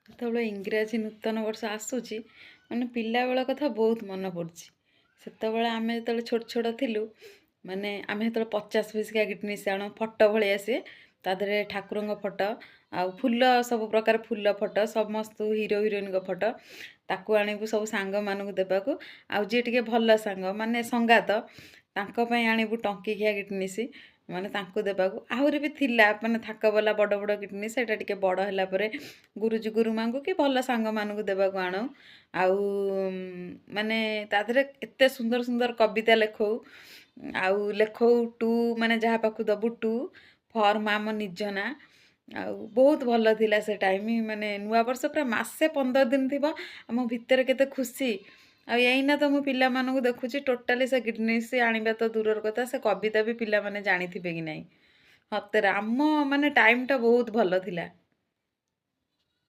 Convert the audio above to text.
ଯେତେବେଳେ ଇଂରାଜୀ ନୂତନ ବର୍ଷ ଆସୁଛି, ମାନେ ପିଲାବେଳ କଥା ବହୁତ ମନେ ପଡ଼ୁଛି। ସେତେବେଳେ ଆମେ ଯେତେବେଳେ ଛୋଟ ଛୋଟ ଥିଲୁ, ମାନେ ଆମେ ସେତେବେଳେ 50 ପଇସିକା ଗିଟନିସ୍ ଆଣୁ, ଫଟୋ ଭଳି ଆସେ, ତା ଦେହରେ ଠାକୁରଙ୍କ ଫଟୋ ଆଉ ଫୁଲ, ସବୁ ପ୍ରକାର ଫୁଲ ଫଟୋ, ସମସ୍ତ ହିରୋ ହିରୋଇନଙ୍କ ଫଟୋ। ତାକୁ ଆଣିବୁ ସବୁ ସାଙ୍ଗମାନଙ୍କୁ ଦେବାକୁ। ଆଉ ଯିଏ ଟିକେ ଭଲ ସାଙ୍ଗ, ମାନେ ସଙ୍ଗାତ, ତାଙ୍କ ପାଇଁ ଆଣିବୁ ଟଙ୍କିକିଆ ଗିଟନିସ୍, ମାନେ ତାଙ୍କୁ ଦେବାକୁ। ଆହୁରି ବି ଥିଲା, ମାନେ ଥାକ ବାଲା ବଡ଼ ବଡ଼ ଗିଟନିସ୍। ସେଇଟା ଟିକେ ବଡ଼ ହେଲା ପରେ ଗୁରୁଜୀ ଗୁରୁମାଙ୍କୁ କି ଭଲ ସାଙ୍ଗମାନଙ୍କୁ ଦେବାକୁ ଆଣୁ। ଆଉ ମାନେ ତା ଦେହରେ ଏତେ ସୁନ୍ଦର ସୁନ୍ଦର କବିତା ଲେଖଉ। ଆଉ ଲେଖଉ ଟୁ, ମାନେ ଯାହା ପାଖକୁ ଦେବୁ, ଟୁ ଫର୍ମ ଆମ ନିଜ ନାଁ। ଆଉ ବହୁତ ଭଲ ଥିଲା ସେ ଟାଇମ୍। ମାନେ ନୂଆବର୍ଷ ପୁରା ମାସେ 15 ଦିନ ଥିବ, ଆମ ଭିତରେ କେତେ ଖୁସି। ଆଉ ଏଇନା ତ ମୁଁ ପିଲାମାନଙ୍କୁ ଦେଖୁଛି, ଟୋଟାଲି ସେ ଗିଟନିସ୍ ଆଣିବା ତ ଦୂରର କଥା, ସେ କବିତା ବି ପିଲାମାନେ ଜାଣିଥିବେ କି ନାହିଁ। ସତରେ ଆମ ମାନେ ଟାଇମ୍ଟା ବହୁତ ଭଲ ଥିଲା।